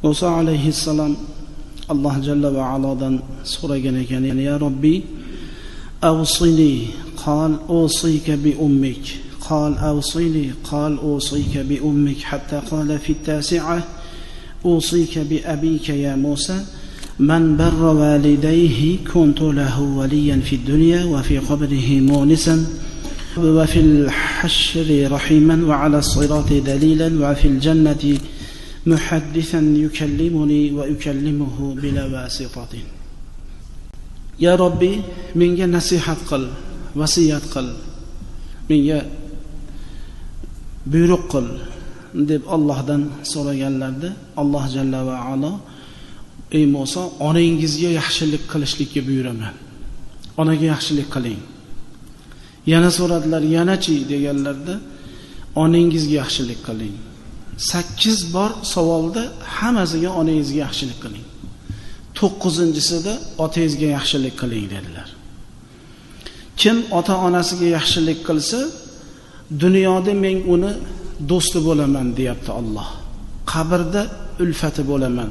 Musa alayhissalom Alloh jalla va alodan so'ragan ekan: "Ya Robbi, awsini." Qal usika bi ummik. Qal awsini. Qal usika bi ummik hatta qala fi at-tasi'ah usika bi abika ya Musa. من بر والديه كنت له وليا في الدنيا وفي قبره مونسا وفي الحشر رحيما وعلى الصراط دليلا وفي الجنة محدثا يكلمني وأكلمه بلا واسطة. يا ربي منك نصيحة قل، وصية قل، منك buyruq qil deb Allohdan so'raganlarda Alloh jalla va alo: "Ey Musa, onangizga yaxshilik qilishlikka buyuraman. Onaga yaxshilik qiling." Yana so'radilar, yanachi deganlarda onangizga yaxshilik qiling. 8 bor savolda hammasiga onangizga yaxshilik qiling. 9-chisida otangizga yaxshilik qiling dedilar. Kim ota-onasiga yaxshilik qilsa, dunyoda men uni do'sti bo'laman deyapti Alloh. Qabrda ulfati bo'laman.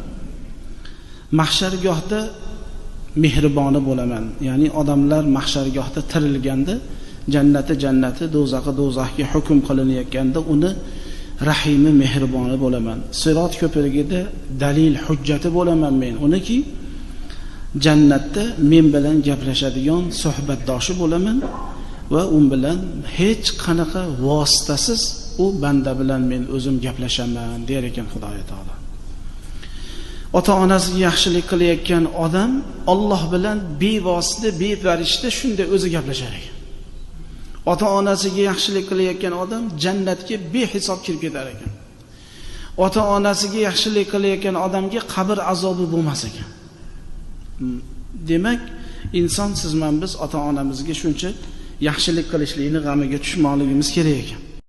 Mahshargohda mehriboni bo'laman. Ya'ni odamlar mahshargohda tirilganda, jannati jannati, do'zaxi do'zaxga hukm qilinayotganda uni rahimi mehriboni bo'laman. Sirot ko'prigida dalil hujjati bo'laman men. Uniki jannatda men bilan gaplashadigan suhbatdoshi bo'laman va u bilan hech qanaqa vositasiz u banda bilan men o'zim gaplashaman der ekan Xudoy taolo. Ota-onasiga yaxshilik qilayotgan odam Alloh bilan bevosita, befarishta shunday o'zi gaplashar ekan. Ota-onasiga yaxshilik qilayotgan odam jannatga behisob kirib ketar ekan. Ota-onasiga yaxshilik qilayotgan odamga qabr azobi bo'lmas ekan. Demak, inson sizman biz ota-onamizga shuncha yaxshilik qilishlikni g'amiga tushmoqligimiz kerak ekan.